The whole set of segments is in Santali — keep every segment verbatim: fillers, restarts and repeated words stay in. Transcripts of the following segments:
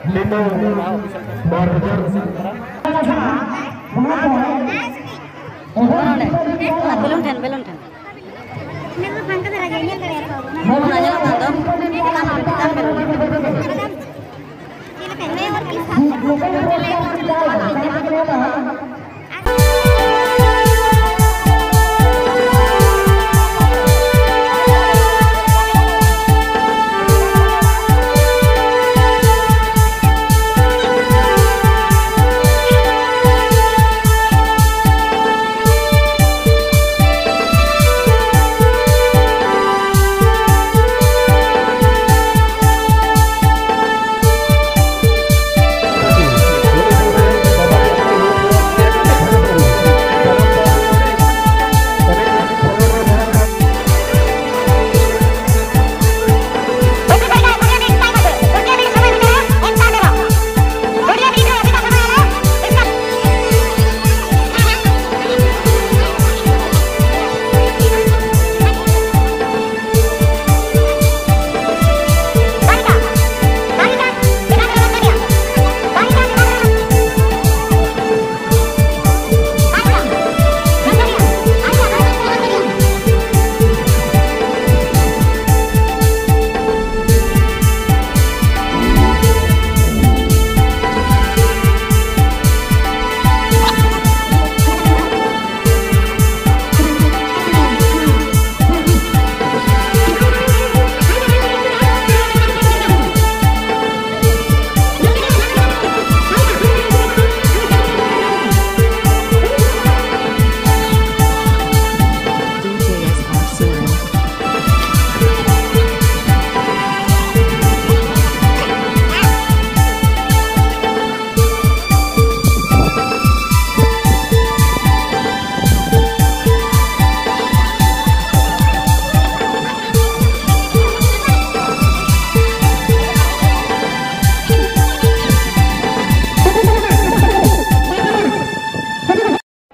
ᱱᱤᱛᱚᱜ ᱵᱟᱨ ᱦᱟᱡᱟᱨ ᱚᱱᱟ ᱵᱮᱞᱩᱱ ᱴᱷᱮᱱ, ᱵᱮᱞᱩᱱ ᱴᱷᱮᱱ᱾ ᱚᱱᱟ ᱧᱮᱞᱚᱜ ᱠᱟᱱ ᱫᱚ, ᱪᱮᱛᱟᱱ ᱵᱮᱞᱩᱱ, ᱪᱮᱛᱟᱱ ᱵᱮᱞᱩᱱ᱾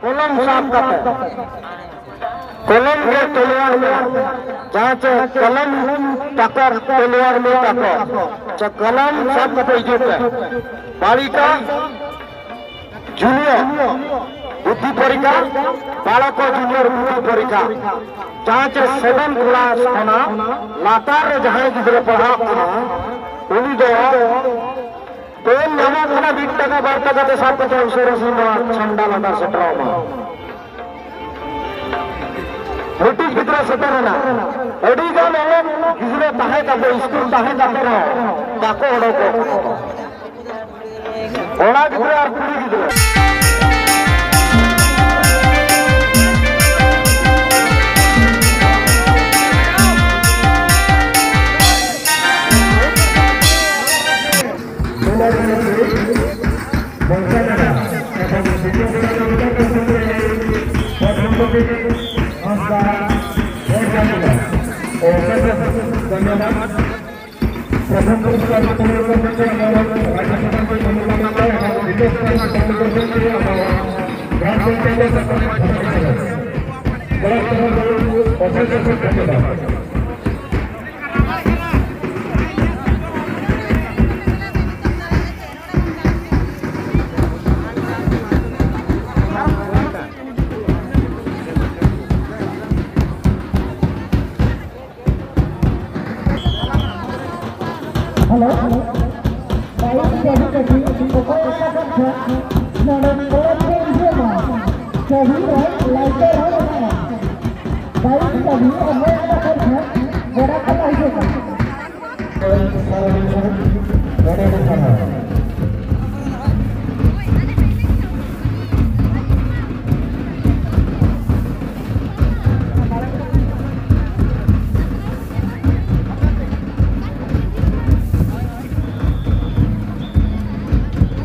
ᱠᱚᱞᱚᱢ ᱥᱟᱵ ᱠᱟᱛᱮ, ᱠᱚᱞᱚᱢ ᱨᱮ ᱛᱚᱞᱣᱟᱨ ᱢᱮ᱾ ᱡᱟᱦᱟᱸ ᱪᱮ ᱠᱚᱞᱚᱢ ᱛᱟᱠᱚ, ᱛᱟᱞᱣᱟᱨ ᱢᱮ ᱛᱟᱠᱚ, ᱪᱮ ᱠᱚᱞᱚᱢ ᱥᱟᱵ ᱠᱟᱛᱮ ᱦᱤᱡᱩᱜ ᱯᱮ᱾ ᱵᱟᱲᱤᱠᱟ ᱡᱩᱱᱤᱭᱚᱨ ᱵᱩᱫᱽᱫᱷᱤ ᱯᱚᱨᱤᱠᱷᱟ, ᱵᱟᱲᱚᱠ ᱡᱩᱱᱤᱭᱚᱨ ᱵᱩᱫᱽᱫᱷᱤ ᱯᱚᱨᱤᱠᱷᱟ, ᱡᱟᱦᱟᱸ ᱪᱮ ᱥᱮᱵᱷᱮᱱ ᱠᱞᱟᱥ ᱠᱷᱚᱱᱟᱜ ᱞᱟᱛᱟᱨ ᱨᱮ ᱡᱟᱦᱟᱸᱭ ᱜᱤᱫᱽᱨᱟᱹ ᱯᱟᱲᱦᱟᱜ ᱠᱟᱱᱟ, ᱩᱱᱤ ᱫᱚ ᱯᱮᱱ ᱧᱟᱢᱚᱜ ᱠᱟᱱᱟ, ᱢᱤᱫ ᱴᱟᱠᱟ ᱵᱟᱨ ᱴᱟᱠᱟ ᱛᱮ ᱥᱟᱵ ᱠᱟᱛᱮ ᱩᱥᱟᱹᱨᱟ ᱥᱮ ᱱᱚᱣᱟ ᱪᱷᱟᱢᱰᱟ ᱞᱟᱛᱟᱨ ᱥᱮᱴᱮᱨᱚᱜ ᱢᱟ᱾ ᱢᱤᱫᱴᱤᱡ ᱜᱤᱫᱽᱨᱟᱹ ᱥᱮᱴᱮᱨ ᱮᱱᱟ, ᱟᱹᱰᱤ ᱜᱟᱱ ᱚᱞᱚᱜ ᱜᱤᱫᱽᱨᱟᱹ ᱛᱟᱦᱮᱸ ᱠᱟᱛᱮ, ᱥᱠᱩᱞ ᱛᱟᱦᱮᱸ ᱠᱟᱛᱮ ᱨᱮᱦᱚᱸ ᱵᱟᱠᱚ ᱚᱰᱚᱠᱚᱜ ᱠᱟᱱᱟ᱾ ᱠᱚᱲᱟ ᱜᱤᱫᱽᱨᱟᱹ ᱟᱨ ᱠᱩᱲᱤ ᱜᱤᱫᱽᱨᱟᱹ᱾ धन्यवाद। प्रथम पुरस्कार को हमारे राज्य सरकार को धन्यवाद देता है और द्वितीय स्थान को हम लोगों के लिए हमारा ग्राम पंचायत का सरपंच बड़ा तरह से और से धन्यवाद। Hello. Baik, jadi, jadi, pokoknya akan, nonton kolom pun dia mah. Jadi, like, like, like. Baik, jadi, pokoknya akan, berapa lagi?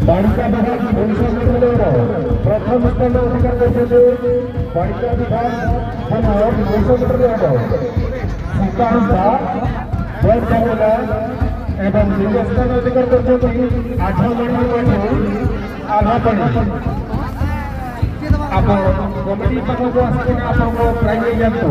बालिका विभाग पुरुषों के लिए प्रथम स्थान अधिकार करते हुए बालिका विभाग पुरुषों के लिए श्रीकांत झा, बड़ झारेला एवं द्वितीय स्थान अधिकार करते हुए आठवां नंबर पर आल्हापाणी। आप कमिटी पाखर को आसते हैं, आपको प्राइज दिया तो।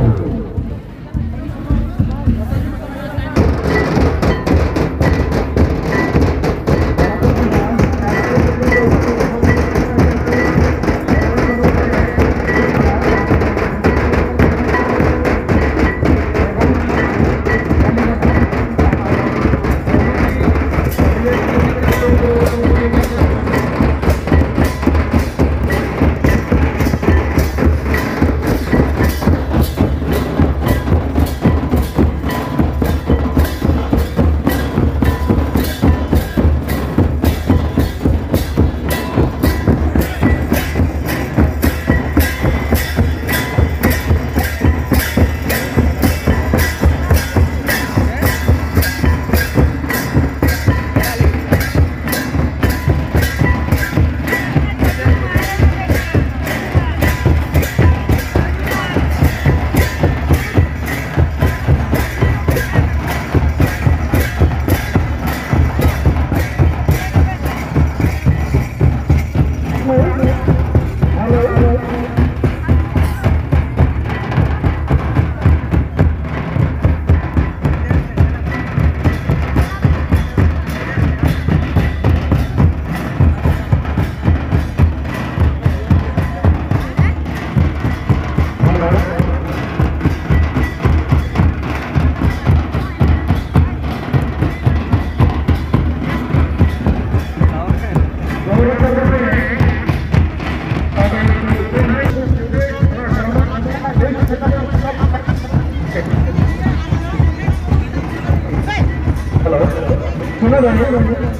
ᱥᱩᱱᱟᱹ ᱫᱟᱲᱮ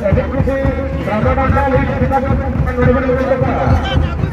ᱟᱹᱰᱤ ᱠᱩᱥᱤ ᱨᱟᱡᱟ ᱰᱟᱝᱜᱟ ᱞᱟᱹᱭ ᱠᱟᱛᱷᱟ ᱱᱚᱰᱮ ᱵᱚᱱ ᱧᱮᱞ ᱠᱟᱜᱼᱟ᱾